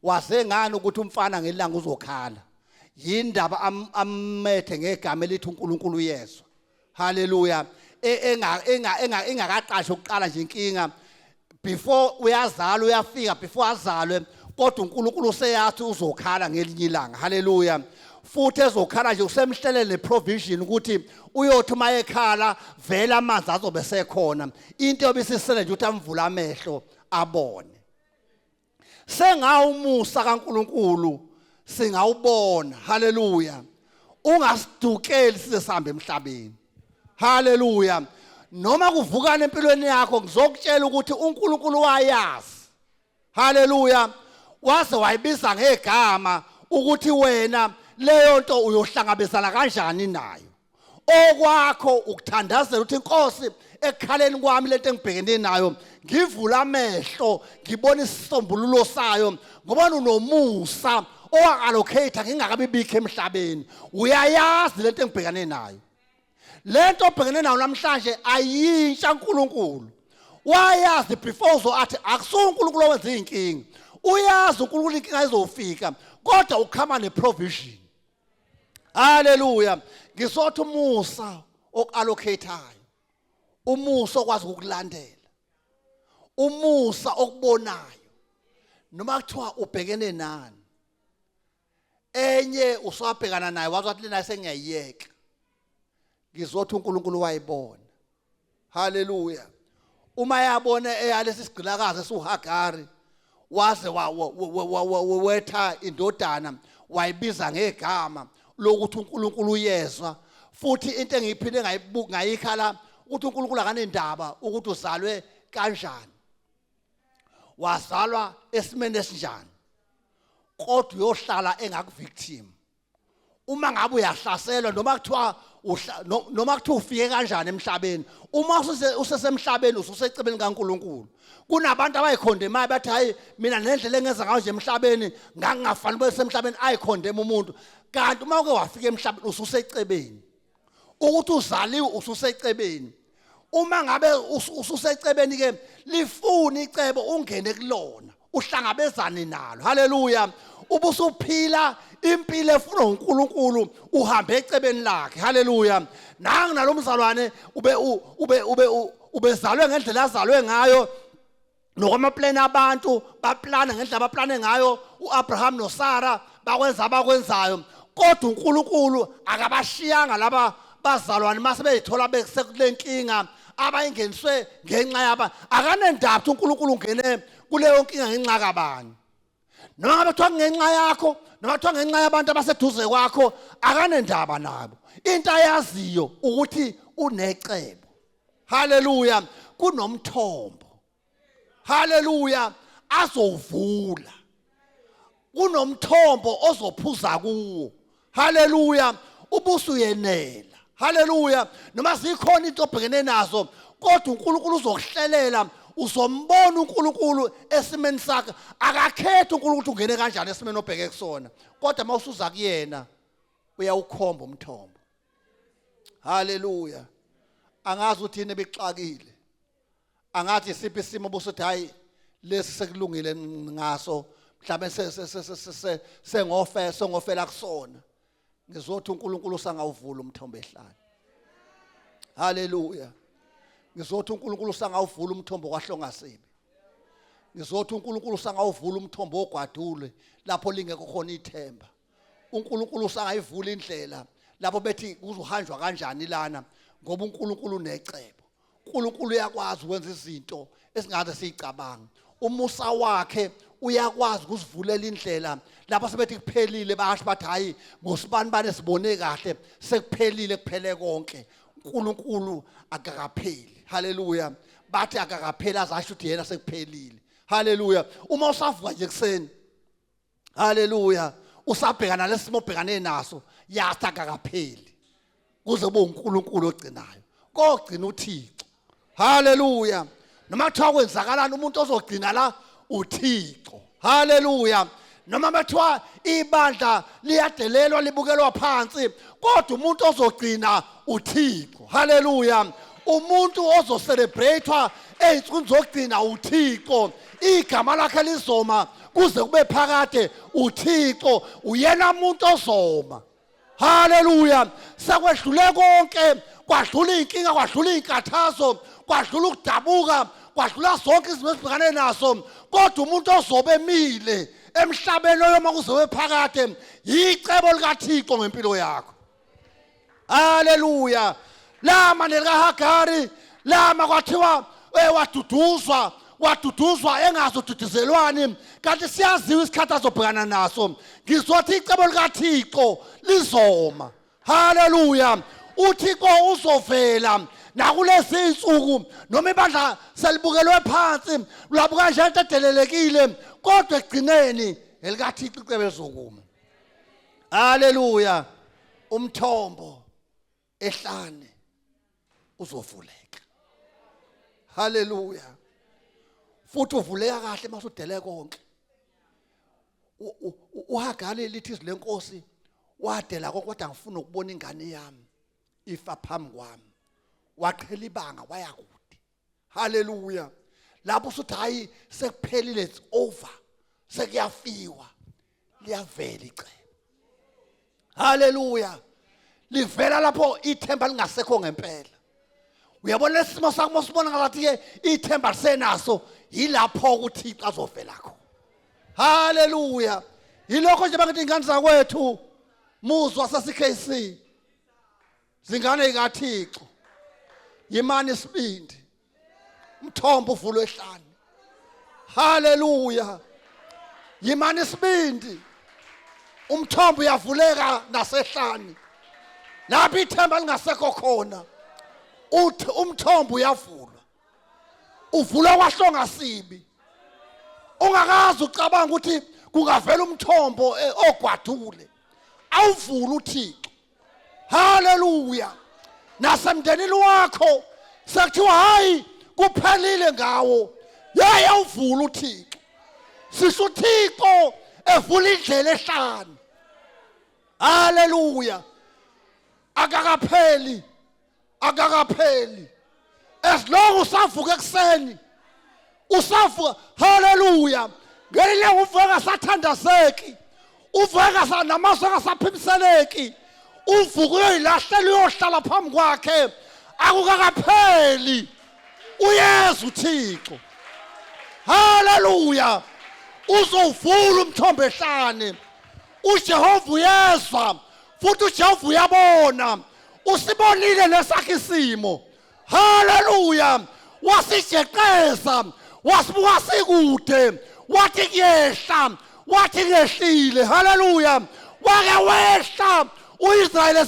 Waze ngani ukuthi umfana ngelanga uzokhala? Yindaba amethe ngegama elithi uNkulunkulu uyezwa. Haleluya. Engakaqashi ukuqala nje inkinga before uyazalwa, uyafika before azalwe, kodwa uNkulunkulu useyathi uzokhala ngelinye ilanga. Haleluya. Futhi ezokhala nje usemhlelele provision ukuthi uyothi uma ekhala vele amanzi azobe sekhona. Into obisisele nje ukuthi amvula amehlo abone. Sengawumusa kaNkulunkulu singawubona. Haleluya. Ungasidukeli size sihambe emhlabeni. Haleluya. Noma kuvukana empilweni yakho, ngizokutshela ukuthi uNkulunkulu wayazi. Haleluya. Waze wayibiza ngegama ukuthi wena leyo nto uyohlangabezana kanjani nayo. Okwakho ukuthandazela ukuthi inkosi ekukhaleni kwami lento engibhekene nayo ngivula amehlo ngibone isisombululo sayo, ngoba unomusa owa-allocate ngingakabibikho emhlabeni. Uyayazi lento engibhekane nayo. Lento obhekene nayo namhlanje ayintsha. uNkulunkulu wayazi before uzo athi akusuye uNkulunkulu owenza inkinga. Uyazi uNkulunkulu inkinga izofika, kodwa ukhama neprovision. Haleluya. Ngisothi umusa okuallocate-ayo, umusa okwazi ukukulandela, umusa okubonayo noma kuthiwa ubhekene nani. Enye uswabhekana naye wazi wathi lena sengiyayiyeka. Ngizothi uNkulunkulu wayibona. Haleluya. Uma yabona eyalesi sigqilakazi esuHagari, waze wetha indodana wayibiza ngegama lokuthi uNkulunkulu uyezwa. Futhi into engiyiphinde ngayibuka ngayikhala ukuthi uNkulunkulu akanendaba ukuthi uzalwe kanjani, wazalwa esimeni esinjani, kodwa uyohlala engakuvictim. Uma ngabe uyahlaselwa, noma kuthiwa noma kuthiwa ufike kanjani emhlabeni, uma usesemhlabeni ususecebeni kaNkuluNkulu. Kunabantu abayikhondemayo bathi hayi, mina nendlela engenza ngayo nje emhlabeni ngangingafanele ube semhlabeni, ayikhondema umuntu. Kanti uma uke wafika emhlabeni ususecebeni, ukuthi uzaliwe ususecebeni. Uma ngabe ususecebeni ke, lifuna icebo ungene kulona, uhlangabezane nalo. Haleluya. Ubusuphila impilo efunwa uNkulunkulu, uhambe ecebeni lakhe. Haleluya. Nangu nalomzalwane ube ube ube ubezalwe ngendlela azalwe ngayo, nokwamaplan abantu baplana ngendlela abaplane ngayo. uAbraham noSara bakwenza abakwenzayo, kodwa uNkulunkulu akabashiyanga laba bazalwane mase beyithola besekulenkinga abayingeniswe ngenxa yaba. Akanendaba ukuthi uNkulunkulu ungene kuleyo nkinga ngenxa kabani, noma ngabe kuthiwa ngenxa yakho, noma kuthiwa ngenxa yabantu abaseduze kwakho, akanendaba nabo. Into ayaziyo ukuthi unecebo. Haleluya. Kunomthombo, haleluya, azovula, kunomthombo ozophuza kuwo. Haleluya. Ubusuyenela. Haleluya. Noma zikhona into obhekene nazo, kodwa uNkulunkulu uzokuhlelela. Uzombona uNkulunkulu esimeni sakhe. Akakhethi uNkulunkulu ukuthi ungene kanjani esimeni obheke kusona, kodwa uma usuza kuyena uyawukhomba umthombo. Haleluya. Angazi ukuthi yini ebixakile, angathi isiphi isimo obusuthi hayi lesi sekulungile ngaso, mhlawumbe sengofe sengofela kusona. Ngizothi uNkulunkulu usangawuvula umthombo ehlane. Haleluya. Ngizothi uNkulunkulu usangawuvula umthombo kwahlongasibi. Ngizothi uNkulunkulu usangawuvula umthombo ogwadule lapho lingekho khona ithemba. uNkulunkulu usangayivula indlela lapho bethi kuzohanjwa kanjani lana, ngoba uNkulunkulu unecebo. uNkulunkulu uyakwazi ukwenza izinto esingaze siyicabange. Umusa wakhe uyakwazi ukusivulela indlela lapho sebethi kuphelile, basho bathi hayi ngosibani bane sibone kahle sekuphelile, kuphele konke. uNkulunkulu akakapheli. Haleluya. Bathi akakapheli azasho ukuthi yena sekuphelile. Haleluya. Uma usavuka nje kuseni, haleluya, usabhekana lesimo obhekane naso, yathi akakapheli kuze kube uNkulunkulu ogcinayo. Kogcina uThixo. Haleluya. Noma kuthiwa kwenzakalani, umuntu ozogcina la uThixo. Haleluya. Noma bethiwa ibandla liyadelelwa libukelwa phansi, kodwa umuntu ozogcina uThixo. Haleluya. Umuntu ozocelebratewa ezinsukwini zokugcina uThixo. Igama lakhe lizoma kuze kube phakade. uThixo uyena umuntu ozoma. Haleluya. Sekwedlule konke, kwadlula inkinga, kwadlula inkathazo, kwadlula ukudabuka, kwadlula zonke izinto esibhekane naso, kodwa umuntu ozobe emile emhlabeni oyoma kuze kube phakade yicebo likaThixo ngempilo yakho. Haleluya. Lama nelikaHagari, lama kwathiwa waduduzwa, waduduzwa engazi ududuzelwani, kanti siyaziwa isikhathi azobhekana naso. Ngizothi icebo likaThixo lizoma. Haleluya. uThixo uzovela nakulezi insuku, noma ibandla selibukelwe phansi, labuka nje into edelelekile, kodwa ekugcineni elikaThixo icebo lizokuma. Haleluya. Umthombo ehlane uzovuleka. Haleluya. Futhi uvuleka kahle masudele konke. uHagari lithi izwi lenkosi wadela konke, kodwa ngifuna ukubona ingane yami ifa phambi kwami. Waqhela ibanga waya kude. Haleluya. Lapho usuthi hayi sekuphelile, it's over, sekuyafiwa, liyavela icebo. Haleluya. Livela lapho ithemba lingasekho ngempela. Uyabona lesimo sakho sibona ngathi ke ithemba lisenaso, yilapho uThixo azovela khona. Haleluya. Yilokho nje bangithi ingane zakwethu, muzwa sase-KC, zingane ikaThixo, yimani isibindi, umthombo uvulwe ehlane. Haleluya. Yimani isibindi, umthombo uyavuleka nasehlane lapho ithemba lingasekho khona. Uthi umthombo uyavulwa, uvulwa kwahlonga sibi. Ungakazi ucabanga ukuthi kungavela umthombo ogwadule, awuvule uThixo. Haleluya. Nasemndenini wakho sekuthiwa hayi kuphelile ngawo, yaye awuvule uThixo. Sisho uThixo evula indlela ehlane. Haleluya. Akakapheli, akakapheli. As long usavuka ekuseni, usavuka. Haleluya. Ngelinye uvuka ngasathandazeki, uvuka namazwi angasaphimiseleki, uvuka uyoyilahlela uyohlala phambi kwakhe. Akukakapheli, uyeza uThixo. Haleluya. Uzovula umthombo ehlane. uJehova uyezwa futhi uJehova uyabona, usibonile lesakhe isimo. Haleluya. Wasijeqeza, wasibuka sikude, wathi kuyehla, wathi kuyehlile. Haleluya. Wake wehla uIsrayeli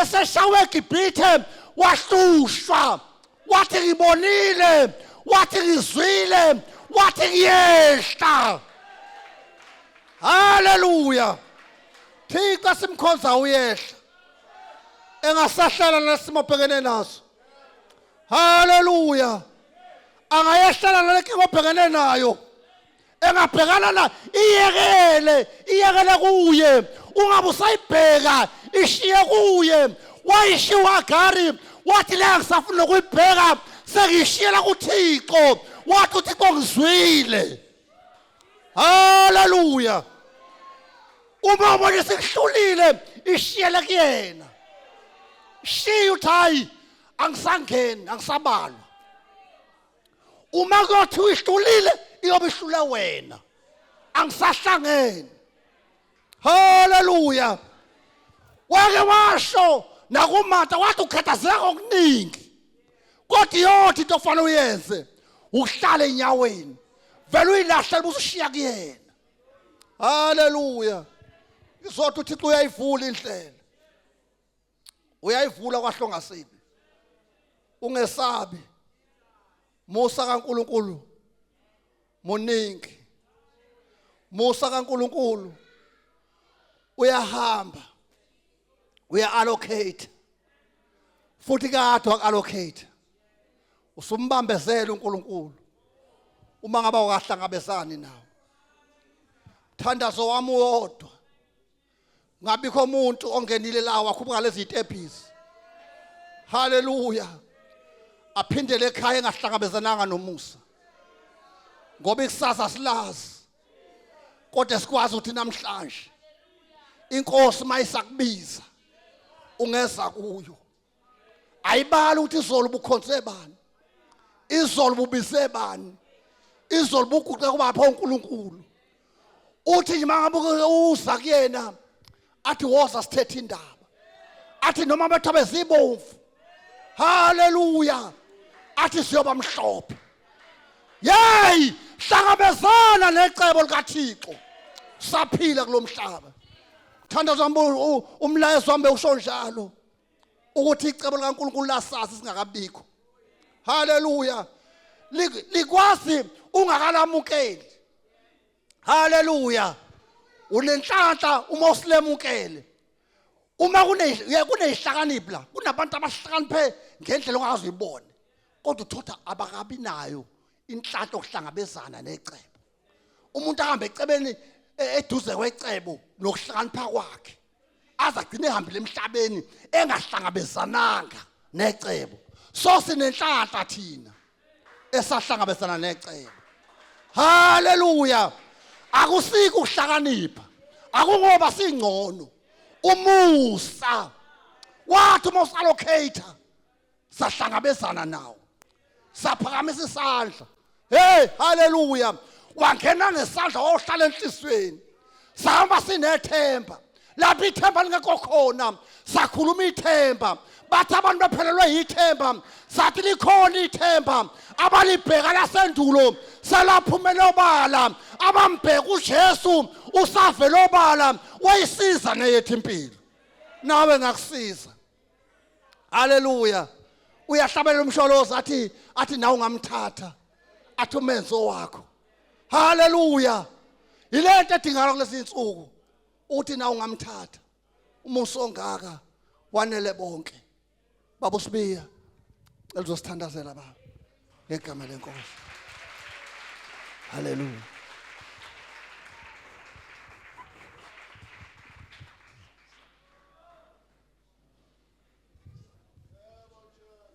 eseshawe eGibhithe, wahlushwa, wathi ngibonile, wathi ngizwile, wathi kuyehla. Haleluya. Thixo simkhonza uyehla, engasahlala nesimo obhekene naso. Haleluya. Angayehlala nale nkinga obhekene nayo. Engabhekana na iyekele, iyekele kuye. Ungabe usayibheka, ishiye kuye. Wayishiya uHagari, wathi le angisafuni nokuyibheka, sengiyishiyela kuThixo. Wathi uThixo ngizwile. Haleluya. Uma ubona sikuhlulile, ishiyele kuyena. Shiya uthi hayi angisangeni, angisabalwa. Uma kuyothiwa ihlulile, iyobe ihlule wena. Angisahlangene. Haleluya. Wake washo nakuMartha wathi ukhathazeka okuningi. Kodwa iyodwa into ofanele uyenze ukuhlala enyaweni. Vele uyilahle usushiya kuyena. Haleluya. Izodwa uThixo uyayivula indlela. Uyayivula kwahlongasibi. Ungesabi. Musa kaNkuluNkulu muningi. Musa kaNkuluNkulu uyahamba. Uya allocate. Futhi kade waku-allocate. Usumbambezela uNkulunkulu. Uma ngabe awukahlangabezani nawo. Thandazo wami wodwa. Ngabikho umuntu ongenile la wakhuphuka lezi zitebhisi. Haleluya. Aphindele ekhaya engahlangabezananga nomusa. Ngoba ikusasa silazi. Kodwa sikwazi ukuthi namhlanje inkosi mayisakubiza ungeza kuyo. Ayibali ukuthi izolo ubukhonze bani. Izolo ububize bani. Izolo buguqe kubapha uNkulunkulu. Uthi nje mangabe uza kuyena athi woza sithethe indaba. Athi noma bethu bezibomvu. Haleluya. Athi siyoba mhlophe. Yey, hlangabezana necebo likaThixo. Saphila kulomhlaba. Thandazo wami umlayezo wami usho njalo ukuthi icebo likaNkulunkulu lasazi singakabikho. Haleluya. Likwazi ungakalamukeli. Haleluya. Unenhlanhla uma usilemukele. Uma kunezihlakaniphi la, kunabantu abahlakaniphe ngendlela ongaze uyibone. Kodwa uthotha abakabi nayo inhlanhla yokuhlangabezana necebo. Umuntu ahambe ecebeni eduze kwecebo nokuhlakanipha kwakhe. Aze agcine ehambile emhlabeni engahlangabezananga necebo. So sinenhlanhla thina esahlangabezana necebo. Haleluya. Akusiko ukuhlakanipha. Akungoba singcono. Umusa wathi uma usallocate sahlangabezana nawo. Saphakamisa isandla. Hey, haleluya. Wangena ngesandla wayohlala enhliziyweni. Sahamba sinethemba. Lapho ithemba lingekho khona, sakhuluma ithemba. Bathi abantu bephelelwe yithemba, sathi likhona ithemba. Abalibheka lasendulo selaphumela obala. Abambheka uJesu usavela obala, wayisiza neyethu impilo. Nawe ngakusiza. Haleluya. Uyahlabelela umsholozi athi nawe ungamthatha. Athi umenzo wakho. Haleluya. Yilento edingakala kulezi insuku. Uthi nawe ungamthatha. Umusa ongaka wanele bonke. Baba uSibiya, cela uzosithandazela baba ngegama lenkosi. Haleluya.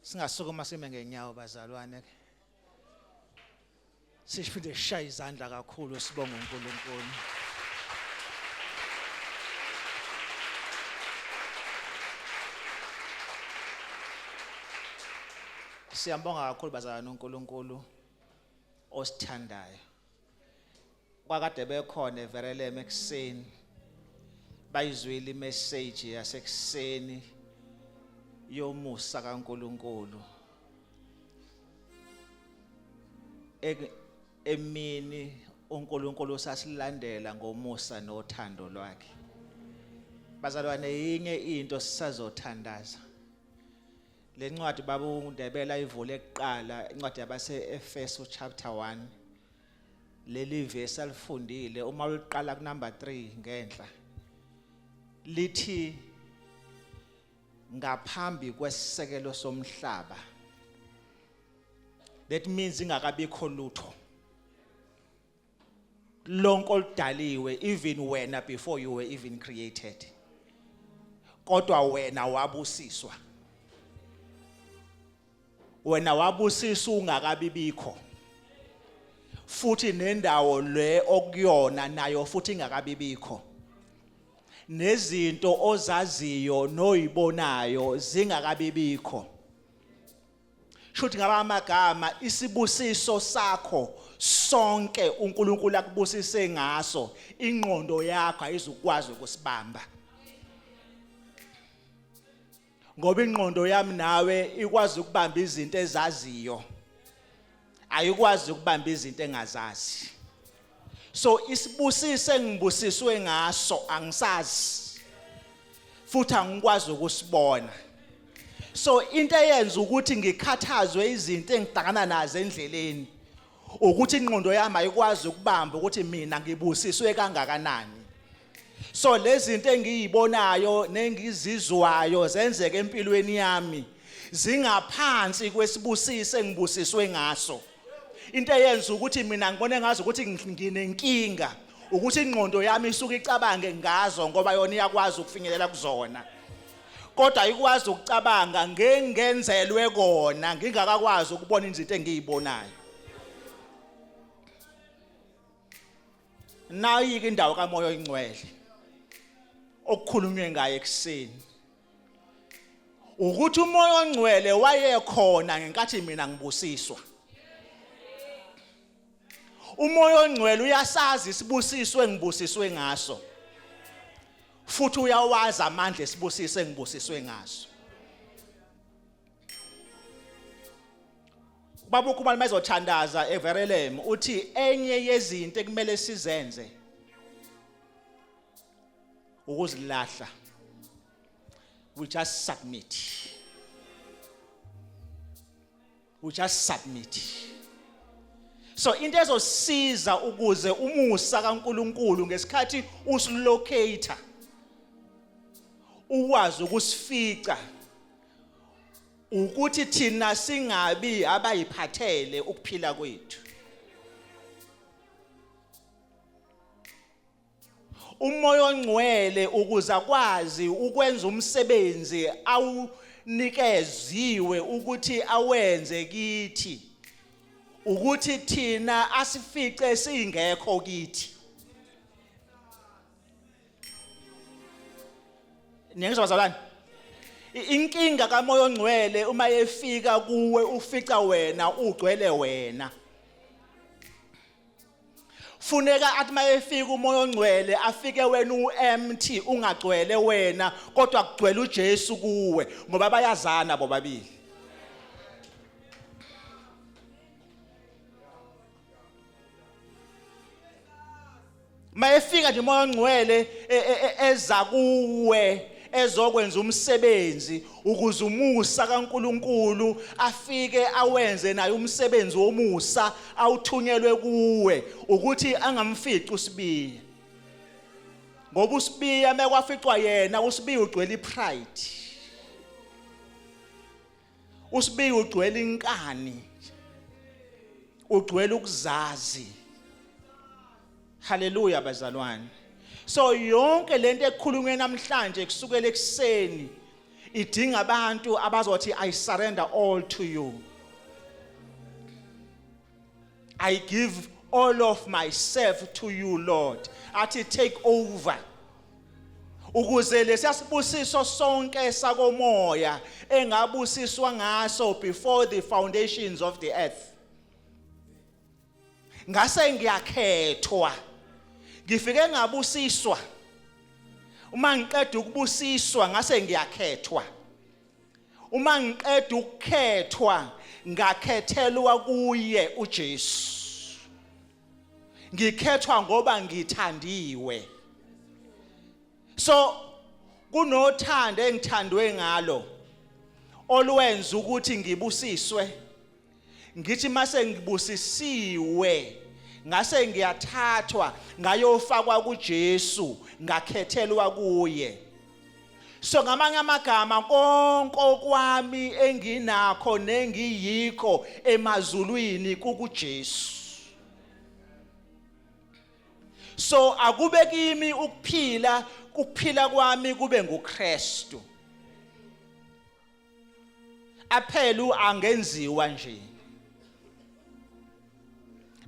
Singasukuma sime ngenyawo bazalwane. Siphinde sishaye izandla kakhulu sibonge uNkulunkulu. Siyambonga kakhulu bazalwane uNkulunkulu osithandayo. Kwakade bekhona eVerelem ekuseni. Bayizwile imessage yasekuseni yomusa kaNkulunkulu. Emini uNkulunkulu usasilandela ngomusa nothando lwakhe. Bazalwane, yinye into sisazothandaza. Le ncwadi baba uNdebele ayivule kuqala, incwadi yabase Efeso chapter 1. Leli verse alifundile uma uliqala ku number 3 ngenhla. Lithi ngaphambi kwesisekelo somhlaba. That means ingakabikho lutho. Lonke oludaliwe, even wena, before you were even created. Kodwa wena wabusiswa. Wena wabusiswa ungakabibikho. Futhi nendawo le okuyona nayo futhi ingakabibikho. Nezinto ozaziyo noyibonayo zingakabibikho. Shuthi ngaba amagama, isibusiso sakho sonke uNkulunkulu akubusise ngaso, ingqondo yakho ayizukwazi ukusibamba. Ngoba ingqondo yami nawe ikwazi ukubamba izinto ezaziyo. Ayikwazi ukubamba izinto engazazi. So isibusiso engibusiswe ngaso angisazi. Futhi angikwazi ukusibona. So into eyenza ukuthi ngikhathazwe izinto engihlangana nazo endleleni ukuthi ingqondo yami ayikwazi ukubamba ukuthi mina ngibusiswe kangakanani. So lezi zinto engiyibonayo nengizizwayo zenzeka empilweni yami zingaphansi kwesibusiso engibusiswe ngaso. Into eyenza ukuthi mina ngibone ngazo ukuthi nginenkinga ukuthi ingqondo yami isuke icabange ngazo, ngoba yona iyakwazi ukufinyelela kuzona. Kodwa ayikwazi ukucabanga ngengenzelwe kona ngingakakwazi ukubona izinto engiyibonayo. Nayi indawo kaMoya oyiNgcwele okukhulunywe ngaye ekuseni. Ukuthi uMoya oNgcwele wayekhona ngenkathi mina ngibusiswa. UMoya oNgcwele uyasazi isibusiso engibusiswe ngaso. Futhi uyawazi amandla esibusiso engibusiswe ngaso. Baba uKhumalo mezothandaza eVerelem uthi enye yezinto ekumele sizenze ukuzilahla. We just submit. We just submit. So into ezosiza ukuze umusa kaNkuluNkulu ngesikhathi usilocate ukwazi ukusifica ukuthi thina singabi abayiphathele ukuphila kwethu. UMoya oNgcwele ukuze akwazi ukwenza umsebenzi awunikeziwe ukuthi awenze kithi, ukuthi thina asifice singekho kithi. Niyangizwa bazalwane? Inkinga kaMoya oNgcwele uma efika kuwe ufica wena ugcwele wena. Funeka athi mayefika uMoya oNgcwele afike wena uempty, ungagcwele wena, kodwa kugcwele uJesu kuwe, ngoba bayazana bobabili. Mayefika nje uMoya oNgcwele eza kuwe ezokwenza umsebenzi ukuze umusa kaNkuluNkulu afike awenze naye umsebenzi womusa awuthunyelwe kuwe, ukuthi angamfici uSibiya. Ngoba uSibiya mekwaficwa yena, uSibiya ugcwele ipride. USibiya ugcwele inkani. Ugcwele ukuzazi. Haleluya bazalwane. So yonke lento ekhulunywe namhlanje kusukela ekuseni idinga abantu abazothi I surrender all to you. I give all of myself to you, Lord. Athi take over. Ukuze lesiyasibusiso sonke sakomoya engabusiswa ngaso before the foundations of the earth. Ngase ngiyakhethwa. Ngifike ngabusiswa. Uma ngiqeda ukubusiswa ngase ngiyakhethwa. Uma ngiqeda ukukhethwa ngakhethelwa kuye uJesu. Ngikhethwa ngoba ngithandiwe. So kunothando engithandwe ngalo olwenza ukuthi ngibusiswe. Ngithi mase ngibusisiwe ngase ngiyathathwa ngayofakwa kuJesu, ngakhethelwa kuye. So ngamanye amagama, konke okwami enginakho nengiyikho emazulwini kukuJesu. So akube kimi ukuphila, ukuphila kwami kube nguKristu. Aphela angenziwa nje,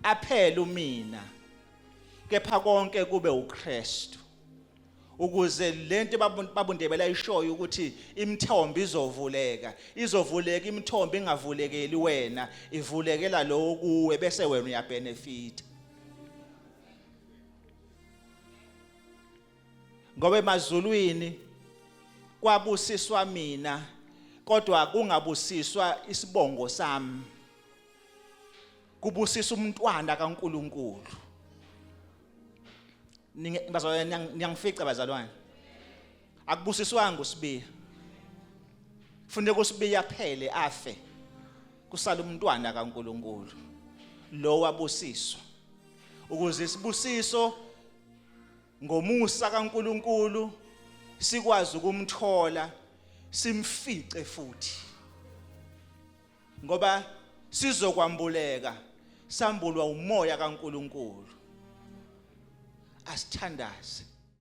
aphela mina, kepha konke kube uKristu, ukuze lento babundebela ishoyo ukuthi imithombo izovuleka, izovuleka imithombo, ingavulekeli wena, ivulekela lo kuwe, bese wena uyabenefita. Ngoba emazulwini kwabusiswa mina, kodwa kungabusiswa isibongo sami, kubusisa umntwana kaNkuluNkulu. Bazalwane, niyangifica bazalwane? Akubusiswanga uSibiya. Kufuneka uSibiya phele, afe, kusala umntwana kaNkuluNkulu lo wabusiswa, ukuze isibusiso ngomusa kaNkuluNkulu sikwazi ukumthola, simfice futhi, ngoba sizokwambuleka, sambulwa umoya kaNkuluNkulu. Asithandaze.